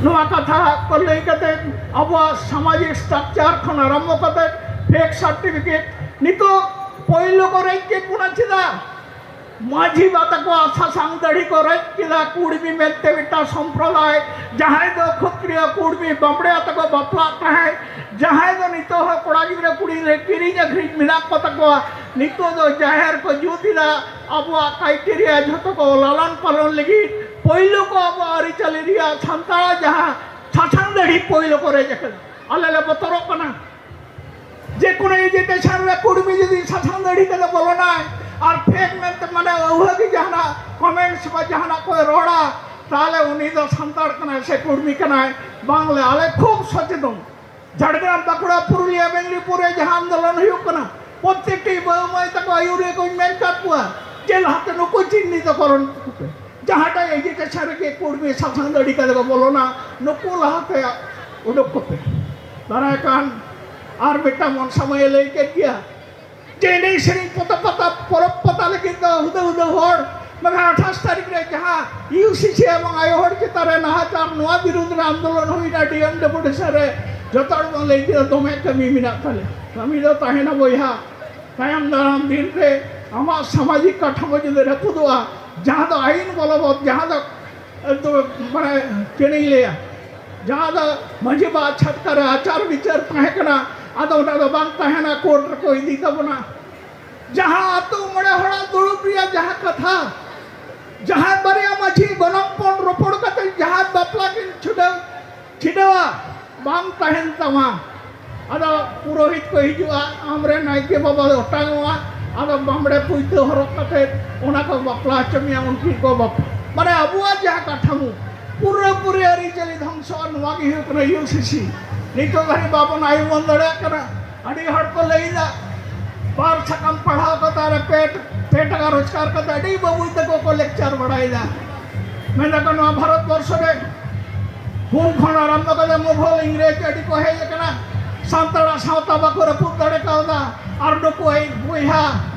ᱱᱚᱣᱟ ᱠᱟᱛᱷᱟ ᱠᱚ ᱞᱟᱹᱭ ᱠᱟᱛᱮ ᱟᱵᱚᱣᱟᱜ ᱥᱟᱢᱟᱡᱤᱠ ᱥᱴᱨᱟᱠᱪᱟᱨ ᱠᱷᱚᱱ ᱟᱨᱟᱢᱵᱷᱚ ᱠᱟᱛᱮ ᱯᱷᱮᱠ ᱥᱟᱨᱴᱤᱯᱷᱤᱠᱮᱴ ᱱᱤᱛᱚᱜ ᱯᱳᱭᱞᱳ ᱠᱚ ᱨᱮᱡ ᱠᱮᱫ ᱵᱚᱱᱟ ᱪᱮᱫᱟᱜ? ᱢᱟᱹᱡᱷᱤ ᱵᱟ ᱛᱟᱠᱚᱣᱟᱜ ᱥᱟᱥᱟᱝ ᱫᱟᱹᱲᱦᱤ ᱠᱚ ᱨᱮᱡ ᱠᱮᱫᱟ᱾ ᱠᱩᱲᱢᱤ ᱢᱮᱱᱛᱮ ᱢᱤᱫᱴᱟᱝ ᱥᱚᱢᱯᱨᱚᱫᱟᱭ, ᱡᱟᱦᱟᱸᱭ ᱫᱚ ᱠᱷᱚᱛᱨᱤᱭᱚ ᱠᱩᱲᱢᱤ ᱵᱟᱢᱲᱮ ᱟᱛᱮ ᱠᱚ ᱵᱟᱯᱞᱟᱜ ᱛᱟᱦᱮᱸᱫ, ᱡᱟᱦᱟᱸᱭ ᱫᱚ ᱱᱤᱛᱚᱜ ᱦᱚᱸ ᱠᱚᱲᱟ ᱜᱤᱫᱽᱨᱟᱹ ᱠᱩᱲᱤ ᱜᱤᱫᱽᱨᱟᱹ ᱠᱤᱨᱤᱧ ᱟᱹᱠᱷᱨᱤᱧ ᱢᱮᱱᱟᱜ ᱠᱚ ᱛᱟᱠᱚᱣᱟ, ᱱᱤᱛᱚᱜ ᱫᱚ ᱡᱟᱦᱮᱨ ᱠᱚ ᱡᱩᱛ ᱮᱫᱟ᱾ ᱟᱵᱚᱣᱟᱜ ᱠᱟᱭᱴᱮᱨᱤᱭᱟ ᱡᱷᱚᱛᱚ ᱠᱚ ᱞᱟᱞᱚᱱ ᱯᱟᱞᱚᱱ ᱞᱟᱹᱜᱤᱫ ᱯᱳᱭᱞᱳ ᱠᱚ ᱟᱵᱚᱣᱟᱜ ᱟᱹᱨᱤᱪᱟᱹᱞᱤ ᱨᱮᱭᱟᱜ ᱥᱟᱱᱛᱟᱲᱟᱜ ᱡᱟᱦᱟᱸ ᱥᱟᱥᱟᱝ ᱫᱟᱹᱲᱦᱤ ᱯᱳᱭᱞᱳ ᱠᱚ ᱨᱮᱡ ᱟᱠᱟᱫᱟ᱾ ᱟᱞᱮ ᱞᱮ ᱵᱚᱛᱚᱨᱚᱜ ᱠᱟᱱᱟ᱾ ᱡᱮ ᱠᱳᱱᱳ ᱮᱡᱩᱠᱮᱥᱚᱱ ᱨᱮ ᱠᱩᱲᱢᱤ ᱡᱩᱫᱤ ᱥᱟᱥᱟᱝ ᱫᱟᱹᱲᱦᱤ ᱠᱟᱛᱮ ᱵᱚᱞᱚᱱᱟᱭ ᱟᱨ ᱯᱷᱮᱠ ᱢᱮᱱᱛᱮ ᱢᱟᱱᱮ ᱟᱹᱣᱦᱟᱹ ᱜᱮ ᱡᱟᱦᱟᱱᱟᱜ ᱠᱚᱢᱮᱱᱴᱥ ᱵᱟ ᱡᱟᱦᱟᱱᱟᱜ ᱠᱚᱭ ᱨᱚᱲᱟ, ᱛᱟᱦᱚᱞᱮ ᱩᱱᱤ ᱫᱚ ᱥᱟᱱᱛᱟᱲ ᱠᱟᱱᱟᱭ ᱥᱮ ᱠᱩᱲᱢᱤ ᱠᱟᱱᱟᱭ? ᱵᱟᱝᱞᱮ, ᱟᱞᱮ ᱠᱷᱩᱵ ᱥᱚᱪᱮᱛᱚᱱ᱾ ᱡᱷᱟᱲᱜᱨᱟᱢ, ᱵᱟᱸᱠᱩᱲᱟ, ᱯᱩᱨᱩᱞᱤᱭᱟᱹ, ᱢᱮᱫᱽᱱᱤᱯᱩᱨ ᱨᱮ ᱡᱟᱦᱟᱸ ᱟᱱᱫᱳᱞᱚᱱ ᱦᱩᱭᱩᱜ ᱠᱟᱱᱟ, ᱯᱨᱚᱛᱮᱠᱴᱤ ᱵᱟᱹᱦᱩ ᱢᱟᱹᱭ ᱛᱟᱠᱚ ᱟᱹᱭᱩᱨᱤᱭᱟᱹ ᱠᱚᱧ ᱢᱮᱱ ᱠᱟᱫ ᱠᱚᱣᱟ ᱡᱮ ᱞᱟᱦᱟᱛᱮ ᱱᱩᱠᱩ ᱪᱤᱱᱦᱤᱛᱚᱠᱚᱨᱚᱱ ᱠᱚᱯᱮ᱾ ᱡᱟᱦᱟᱸᱴᱟᱜ ᱮᱡᱤᱴᱮᱥᱚᱱ ᱨᱮᱜᱮ ᱠᱩᱲᱢᱤ ᱥᱟᱥᱟᱝ ᱫᱟᱹᱲᱤ ᱠᱟᱛᱮ ᱠᱚ ᱵᱚᱞᱚᱱᱟ, ᱱᱩᱠᱩ ᱞᱟᱦᱟᱛᱮ ᱩᱰᱩᱠ ᱠᱚᱯᱮ᱾ ᱫᱟᱨᱟᱭ ᱠᱟᱱ ᱟᱨ ᱢᱤᱫᱴᱟᱝ ᱢᱚᱱᱥᱟᱢᱚᱭᱮ ᱞᱟᱹᱭ ᱠᱮᱫ ᱜᱮᱭᱟ ᱡᱮ ᱮᱱᱮᱡ ᱥᱮᱨᱮᱧ, ᱯᱚᱛᱟ ᱯᱟᱛᱟ, ᱯᱚᱨᱚᱵᱽ ᱯᱟᱛᱟ ᱞᱟᱹᱜᱤᱫ ᱫᱚ ᱦᱩᱫᱟᱹ ᱦᱩᱫᱟᱹ ᱦᱚᱲ, ᱢᱮᱱᱠᱷᱟᱱ ᱟᱴᱷᱟᱥ ᱛᱟᱹᱨᱤᱠᱷ ᱨᱮ ᱡᱟᱦᱟᱸ ᱤᱭᱩᱥᱤᱥᱤ ᱮᱵᱚᱝ ᱟᱭᱳ ᱦᱚᱲ ᱪᱮᱛᱟᱱ ᱨᱮ ᱱᱟᱦᱟᱪᱟᱨ, ᱱᱚᱣᱟ ᱵᱤᱨᱩᱫᱽ ᱨᱮ ᱟᱱᱫᱳᱞᱚᱱ ᱦᱩᱭᱱᱟ ᱰᱤᱮᱢ ᱰᱮᱯᱩᱴᱮᱥᱚᱱ ᱨᱮ, ᱡᱚᱛᱚ ᱦᱚᱲ ᱵᱚᱱ ᱞᱟᱹᱭ ᱠᱮᱫᱟ ᱫᱚᱢᱮ ᱠᱟᱹᱢᱤ ᱢᱮᱱᱟᱜ ᱛᱟᱞᱮ᱾ ᱠᱟᱹᱢᱤ ᱫᱚ ᱛᱟᱦᱮᱱᱟ ᱵᱚᱭᱦᱟ, ᱛᱟᱭᱚᱢ ᱫᱟᱨᱟᱢ ᱫᱤᱱ ᱨᱮ ᱟᱢᱟᱜ ᱥᱟᱢᱟᱡᱤᱠ ᱠᱟᱴᱷᱟᱢᱳ ᱡᱩᱫᱤ ᱨᱟᱹᱯᱩᱫᱚᱜᱼᱟ, ᱡᱟᱦᱟᱸ ᱫᱚ ᱟᱭᱤᱱ ᱵᱚᱞᱚᱵᱚᱛ, ᱡᱟᱦᱟᱸ ᱫᱚ ᱮᱠᱫᱚᱢ, ᱢᱟᱱᱮ, ᱪᱮᱫ ᱤᱧ ᱞᱟᱹᱭᱟ, ᱡᱟᱦᱟᱸ ᱫᱚ ᱢᱟᱹᱡᱷᱤ ᱵᱟᱵᱟ ᱪᱷᱟᱴᱠᱟ ᱨᱮ ᱟᱪᱟᱨ ᱵᱤᱪᱟᱹᱨ ᱛᱟᱦᱮᱸ ᱠᱟᱱᱟ, ᱟᱫᱚ ᱚᱸᱰᱮ ᱫᱚ ᱵᱟᱝ ᱛᱟᱦᱮᱱᱟ, ᱠᱳᱨᱴ ᱨᱮᱠᱚ ᱤᱫᱤ ᱛᱟᱵᱚᱱᱟ᱾ ᱡᱟᱦᱟᱸ ᱟᱹᱛᱩ ᱢᱚᱬᱮ ᱦᱚᱲᱟᱜ ᱫᱩᱲᱩᱵ ᱨᱮᱭᱟᱜ ᱡᱟᱦᱟᱸ ᱠᱟᱛᱷᱟ, ᱡᱟᱦᱟᱸᱭ ᱵᱟᱨᱭᱟ ᱢᱟᱹᱡᱷᱤ ᱜᱚᱱᱚᱝ ᱯᱚᱱ ᱨᱚᱯᱚᱲ ᱠᱟᱛᱮ ᱡᱟᱦᱟᱸ ᱵᱟᱯᱞᱟ ᱠᱤᱱ ᱪᱷᱩᱰᱟᱹᱣ ᱪᱷᱤᱰᱟᱹᱣᱟ, ᱵᱟᱝ ᱛᱟᱦᱮᱱ ᱛᱟᱢᱟ᱾ ᱟᱫᱚ ᱯᱩᱨᱳᱦᱤᱛ ᱠᱚ ᱦᱤᱡᱩᱜᱼᱟ, ᱟᱢᱨᱮᱱ ᱱᱟᱭᱠᱮ ᱵᱟᱵᱟ ᱫᱚ ᱚᱴᱟᱝᱚᱜᱼᱟ, ᱟᱫᱚ ᱵᱟᱢᱵᱲᱮ ᱯᱩᱭᱛᱟᱹ ᱦᱚᱨᱚᱜ ᱠᱟᱛᱮ ᱚᱱᱟ ᱠᱚ ᱵᱟᱯᱞᱟ ᱦᱚᱪᱚ ᱢᱮᱭᱟ, ᱩᱱᱠᱤᱱ ᱠᱚ ᱵᱟᱯ-, ᱢᱟᱱᱮ ᱟᱵᱚᱣᱟᱜ ᱡᱟᱦᱟᱸ ᱠᱟᱴᱷᱟᱢᱳ, ᱯᱩᱨᱟᱹᱯᱩᱨᱤ ᱟᱹᱨᱤᱪᱟᱹᱞᱤ ᱫᱷᱚᱝᱥᱚᱜᱼᱟ᱾ ᱱᱚᱣᱟ ᱜᱮ ᱦᱩᱭᱩᱜ ᱠᱟᱱᱟ ᱤᱭᱩᱥᱤᱥᱤ᱾ ᱱᱤᱛᱚᱜ ᱫᱷᱟᱹᱨᱤᱡ ᱵᱟᱵᱚᱱ ᱟᱭ ᱩᱢᱟᱹᱱ ᱫᱟᱲᱮᱭᱟᱜ ᱠᱟᱱᱟ᱾ ᱟᱹᱰᱤ ᱦᱚᱲ ᱠᱚ ᱞᱟᱹᱭᱫᱟ, ᱵᱟᱨ ᱥᱟᱠᱟᱢ ᱯᱟᱲᱦᱟᱣ ᱠᱟᱛᱮ ᱟᱨ ᱯᱮ, ᱯᱮ ᱴᱟᱠᱟ ᱨᱳᱡᱽᱜᱟᱨ ᱠᱟᱛᱮ ᱟᱹᱰᱤ ᱵᱟᱹᱵᱩᱭ ᱛᱟᱠᱚ ᱠᱚ ᱞᱮᱠᱪᱟᱨ ᱵᱟᱲᱟᱭᱮᱫᱟ᱾ ᱢᱮᱱᱫᱟᱠᱚ ᱱᱚᱣᱟ ᱵᱷᱟᱨᱚᱛ ᱵᱚᱨᱥᱚ ᱨᱮ ᱦᱩᱱ ᱠᱷᱚᱱ ᱟᱨᱟᱢᱵᱷᱚ ᱠᱟᱛᱮ ᱢᱩᱜᱷᱚᱞ ᱤᱝᱨᱮᱡᱽ ᱟᱹᱰᱤ ᱠᱚ ᱦᱮᱡ ᱟᱠᱟᱱᱟ, ᱥᱟᱱᱛᱟᱲᱟᱜ ᱥᱟᱶᱛᱟ ᱵᱟᱠᱚ ᱨᱟᱹᱯᱩᱫ ᱫᱟᱲᱮ ᱠᱟᱣᱫᱟ᱾ ᱟᱨ ᱱᱩᱠᱩ ᱟᱹᱭᱤᱡ ᱵᱚᱭᱦᱟ,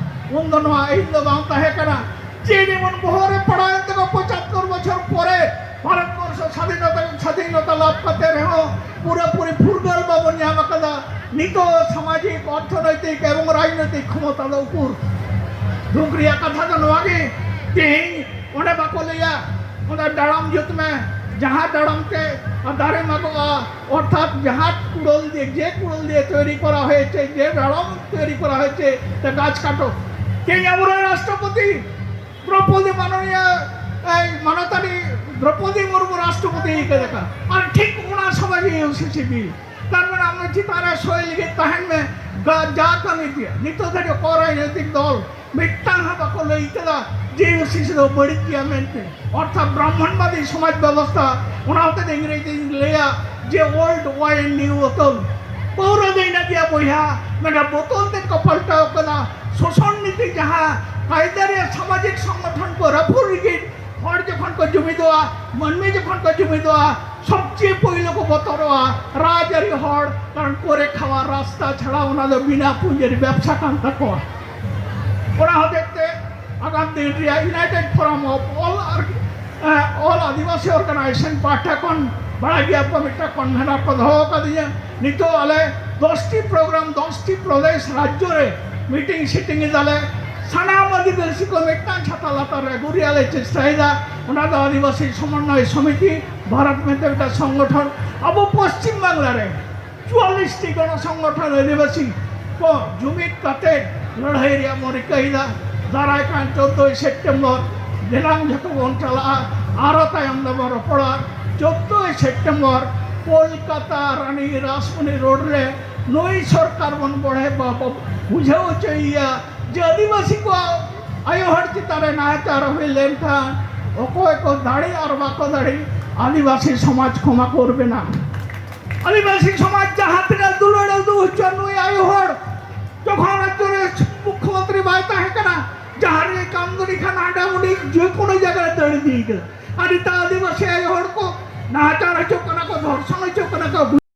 ᱩᱱᱫᱚ ᱱᱚᱣᱟ ᱟᱹᱭᱤᱱ ᱫᱚ ᱵᱟᱝ ᱛᱟᱦᱮᱸ ᱠᱟᱱᱟ᱾ ᱡᱮ ᱡᱮᱢᱚᱱ ᱵᱚᱦᱚᱜ ᱨᱮ ᱯᱟᱲᱟᱣᱮᱱ ᱛᱟᱠᱚ ᱯᱚᱸᱪᱟᱛᱛᱳᱨ ᱵᱚᱪᱷᱚᱨ ᱯᱚᱨᱮ ᱵᱷᱟᱨᱚᱛ ᱵᱚᱨᱥᱚ ᱥᱟᱫᱷᱤᱱᱚᱛᱟ, ᱥᱟᱫᱷᱤᱱᱚᱛᱟ ᱞᱟᱵᱷ ᱠᱟᱛᱮ ᱨᱮᱦᱚᱸ ᱯᱩᱨᱟᱹᱯᱩᱨᱤ ᱯᱷᱩᱨᱜᱟᱹᱞ ᱵᱟᱵᱚᱱ ᱧᱟᱢ ᱟᱠᱟᱫᱟ᱾ ᱱᱤᱛᱚᱜ ᱥᱟᱢᱟᱡᱤᱠ, ᱚᱨᱛᱷᱚᱱᱳᱭᱛᱤᱠ ᱮᱵᱚᱝ ᱨᱟᱡᱽᱱᱳᱭᱛᱤᱠ ᱠᱷᱚᱢᱚᱛᱟ ᱫᱚ ᱩᱠᱩᱨ? ᱫᱩᱠ ᱨᱮᱭᱟᱜ ᱠᱟᱛᱷᱟ ᱫᱚ ᱱᱚᱣᱟ ᱜᱮ, ᱛᱮᱦᱮᱧ ᱚᱸᱰᱮ ᱵᱟᱠᱚ ᱞᱟᱹᱭᱟ, ᱚᱸᱰᱮ ᱰᱟᱲᱚᱢ ᱡᱩᱛ ᱢᱮ, ᱡᱟᱦᱟᱸ ᱰᱟᱲᱚᱢ ᱛᱮ ᱫᱟᱨᱮ ᱢᱟᱜᱚᱜᱼᱟ, ᱚᱨᱛᱷᱟᱛ ᱡᱟᱦᱟᱸ ᱠᱩᱲᱟᱹᱞ ᱫᱤᱭᱮ, ᱡᱮ ᱠᱩᱲᱟᱹᱞ ᱫᱤᱭᱮ ᱛᱚᱭᱨᱤ ᱠᱚᱨᱟ ᱦᱚᱭᱮᱪᱷᱮ, ᱡᱮ ᱰᱟᱲᱚᱢ ᱛᱚᱭᱨᱤ ᱠᱚᱨᱟ ᱦᱚᱭᱮᱪᱷᱮ, ᱛᱮ ᱜᱟᱪᱷ ᱠᱟᱴᱚ᱾ ᱛᱮᱦᱮᱧ ᱟᱵᱚᱨᱮᱱ ᱨᱟᱥᱴᱨᱚᱯᱚᱛᱤ ᱫᱨᱚᱯᱚᱫᱤ ᱢᱟᱱᱚᱱᱤᱭᱟ, ᱮᱭ, ᱢᱟᱱᱚᱛᱟᱱᱤ ᱫᱨᱚᱯᱚᱫᱤ ᱢᱩᱨᱢᱩ ᱨᱟᱥᱴᱨᱚᱯᱚᱛᱤ ᱟᱹᱭᱠᱟᱹᱣ ᱠᱟᱱᱟ᱾ ᱟᱨ ᱴᱷᱤᱠ ᱚᱱᱟ ᱥᱚᱢᱚᱭ ᱜᱮ ᱤᱭᱩᱥᱤᱥᱤ ᱵᱤᱞ᱾ ᱛᱟᱨ ᱢᱟᱱᱮ ᱟᱢ ᱫᱚ ᱪᱮᱛᱟᱱ ᱨᱮ ᱥᱚᱭ ᱞᱟᱹᱜᱤᱫ ᱛᱟᱦᱮᱱ ᱢᱮ, ᱜᱟ-, ᱡᱟ ᱠᱟᱹᱢᱤ ᱛᱮᱭᱟᱜ᱾ ᱱᱤᱛᱚᱜ ᱫᱷᱟᱹᱵᱤᱡ ᱚᱠᱟ ᱨᱟᱡᱽᱱᱳᱭᱛᱤᱠ ᱫᱚᱞ ᱢᱤᱫᱴᱟᱝ ᱦᱚᱸ ᱵᱟᱠᱚ ᱞᱟᱹᱭ ᱠᱟᱫᱟ ᱡᱮ ᱤᱭᱩᱥᱤᱥᱤ ᱫᱚ ᱵᱟᱹᱲᱤᱡ ᱜᱮᱭᱟ ᱢᱮᱱᱛᱮ᱾ ᱚᱨᱛᱷᱟᱛ ᱵᱨᱟᱦᱢᱚᱱᱵᱟᱫᱤ ᱥᱚᱢᱟᱡᱽ ᱵᱮᱵᱚᱥᱛᱷᱟ, ᱚᱱᱟ ᱦᱚᱛᱮᱡ ᱛᱮ ᱤᱝᱨᱮᱡᱤ ᱛᱤᱧ ᱞᱟᱹᱭᱟ ᱡᱮ old wine new bottle᱾ ᱯᱟᱹᱣᱨᱟᱹ ᱫᱚ ᱤᱱᱟᱹᱜ ᱜᱮᱭᱟ ᱵᱚᱭᱦᱟ, ᱢᱮᱱᱠᱷᱟᱱ ᱵᱳᱛᱚᱞ ᱛᱮᱫ ᱠᱚ ᱯᱟᱞᱴᱟᱣ ᱠᱟᱫᱟ᱾ ᱥᱳᱥᱚᱱ ᱱᱤᱛᱤ ᱡᱟᱦᱟᱸ ᱠᱟᱭᱫᱟ ᱨᱮᱭᱟᱜ ᱥᱟᱢᱟᱡᱤᱠ ᱥᱚᱝᱜᱚᱴᱷᱚᱱ ᱠᱚ ᱨᱟᱹᱯᱩᱫ ᱞᱟᱹᱜᱤᱫ ᱦᱚᱲ ᱡᱚᱠᱷᱚᱱ ᱠᱚ ᱡᱩᱢᱤᱫᱚᱜᱼᱟ, ᱢᱟᱹᱱᱢᱤ ᱡᱚᱠᱷᱚᱱ ᱠᱚ ᱡᱩᱢᱤᱫᱚᱜᱼᱟ, ᱥᱚᱵᱪᱮᱭᱮ ᱯᱳᱭᱞᱳ ᱠᱚ ᱵᱚᱛᱚᱨᱚᱜᱼᱟ ᱨᱟᱡᱽᱟᱹᱨᱤ ᱦᱚᱲ, ᱠᱟᱨᱚᱱ ᱠᱚᱨᱮ ᱠᱷᱟᱣᱟ ᱨᱟᱥᱛᱟ ᱪᱷᱟᱲᱟ ᱚᱱᱟ ᱫᱚ ᱵᱤᱱᱟ ᱯᱩᱸᱡᱤᱨ ᱵᱮᱵᱽᱥᱟ ᱠᱟᱱ ᱛᱟᱠᱚᱣᱟ᱾ ᱚᱱᱟ ᱦᱚᱛᱮᱡ ᱛᱮ ᱟᱜᱟᱢ ᱫᱤᱱ ᱨᱮᱭᱟᱜ United Forum of All Ar-, A, All Adivasi Organization ᱯᱟᱦᱴᱟ ᱠᱷᱚᱱ ᱵᱟᱲᱟᱭ ᱜᱮᱭᱟ ᱯᱮ ᱢᱤᱫᱴᱟᱝ convener ᱠᱚ ᱫᱚᱦᱚ ᱟᱠᱟᱫᱤᱧᱟ᱾ ᱱᱤᱛᱚᱜ ᱟᱞᱮ ᱫᱚᱥ ᱴᱤ program, ᱫᱚᱥ ᱴᱤ ᱯᱨᱚᱫᱮᱥ ᱨᱟᱡᱽᱡᱚ ᱨᱮ meeting sitting ᱮᱫᱟᱞᱮ᱾ ᱥᱟᱱᱟᱢ ᱟᱹᱫᱤᱵᱟᱹᱥᱤ ᱠᱚ ᱢᱤᱫᱴᱟᱝ ᱪᱷᱟᱛᱟ ᱞᱟᱛᱟᱨ ᱨᱮ ᱟᱹᱜᱩ ᱨᱮᱭᱟᱜ ᱞᱮ ᱪᱮᱥᱴᱟᱭᱮᱫᱟ᱾ ᱚᱱᱟ ᱫᱚ ᱟᱹᱫᱤᱵᱟᱹᱥᱤ ᱥᱚᱢᱚᱱᱱᱚᱭ ᱥᱚᱢᱤᱛᱤ ᱵᱷᱟᱨᱚᱛ ᱢᱮᱱᱛᱮ ᱢᱤᱫᱴᱟᱝ ᱥᱚᱝᱜᱚᱴᱷᱚᱱ, ᱟᱵᱚ ᱯᱚᱥᱪᱤᱢ ᱵᱟᱝᱞᱟ ᱨᱮ ᱪᱩᱣᱟᱞᱞᱤᱥ ᱴᱤ ᱜᱚᱱᱚ ᱥᱚᱝᱜᱚᱴᱷᱚᱱ ᱟᱹᱫᱤᱵᱟᱹᱥᱤ ᱠᱚ ᱡᱩᱢᱤᱫ ᱠᱟᱛᱮ ᱞᱟᱹᱲᱦᱟᱹᱭ ᱨᱮᱭᱟᱜ ᱵᱚᱱ ᱨᱤᱠᱟᱹᱭᱮᱫᱟ᱾ ᱫᱟᱨᱟᱭ ᱠᱟᱱ ᱪᱳᱫᱽᱫᱳᱭ ᱥᱮᱯᱴᱮᱢᱵᱚᱨ ᱫᱮᱞᱟᱝ ᱡᱷᱚᱛᱚ ᱵᱚᱱ ᱪᱟᱞᱟᱜᱼᱟ, ᱟᱨᱚ ᱛᱟᱭᱚᱢ ᱫᱚᱵᱚᱱ ᱨᱚᱯᱚᱲᱟ᱾ ᱪᱳᱫᱽᱫᱳᱭ ᱥᱮᱯᱴᱮᱢᱵᱚᱨ ᱠᱳᱞᱠᱟᱛᱟ ᱨᱟᱱᱤ ᱨᱟᱥᱢᱚᱱᱤ ᱨᱳᱰ ᱨᱮ ᱱᱩᱭ ᱥᱚᱨᱠᱟᱨ ᱵᱚᱱ ᱵᱚᱲᱦᱮ ᱵᱟ-, ᱵᱟ-, ᱵᱩᱡᱷᱟᱹᱣ ᱦᱚᱪᱚᱭᱮᱭᱟ ᱡᱮ ᱟᱹᱫᱤᱵᱟᱹᱥᱤ ᱠᱚᱣᱟᱜ ᱟᱭᱳ ᱦᱚᱲ ᱪᱮᱛᱟᱱ ᱨᱮ ᱱᱟᱦᱟᱪᱟᱨ ᱦᱩᱭ ᱞᱮᱱᱠᱷᱟᱱ ᱚᱠᱚᱭ ᱠᱚ ᱫᱟᱲᱮ ᱟᱨ ᱵᱟᱠᱚ ᱫᱟᱲᱮ, ᱟᱹᱫᱤᱵᱟᱹᱥᱤ ᱥᱚᱢᱟᱡᱽ ᱠᱷᱚᱢᱟ ᱠᱚᱨ ᱵᱮᱱᱟ᱾ ᱟᱹᱫᱤᱵᱟᱹᱥᱤ ᱥᱚᱢᱟᱡᱽ ᱡᱟᱦᱟᱸ ᱛᱤᱱᱟᱹᱜ ᱫᱩᱞᱟᱹᱲ ᱩᱫᱩᱜ ᱦᱚᱪᱚ ᱱᱩᱭ ᱟᱭᱳ ᱦᱚᱲ ᱡᱚᱠᱷᱚᱱ ᱨᱟᱡᱽᱡᱚ ᱨᱮ ᱢᱩᱠᱷᱭᱚᱢᱚᱱᱛᱨᱤ ᱵᱟᱭ ᱛᱟᱦᱮᱸ ᱠᱟᱱᱟ, ᱡᱟᱦᱟᱸ ᱨᱮᱜᱮ ᱠᱟᱹᱢᱤ ᱠᱟᱱᱟ, ᱦᱟᱸᱰᱮ ᱩᱱᱤ ᱡᱮᱠᱳᱱᱳ ᱡᱟᱭᱜᱟ ᱨᱮ ᱫᱟᱹᱲ ᱤᱫᱤᱭ ᱠᱟᱱᱟ᱾ ᱟᱨ ᱱᱮᱛᱟᱨ ᱟᱹᱫᱤᱵᱟᱹᱥᱤ ᱟᱭᱳ ᱦᱚᱲ ᱠᱚ ᱱᱟᱦᱟᱪᱟᱨ ᱦᱚᱪᱚᱜ ᱠᱟᱱᱟ ᱠᱚ, ᱫᱷᱚᱨᱥᱚᱱ ᱦᱚᱪᱚᱜ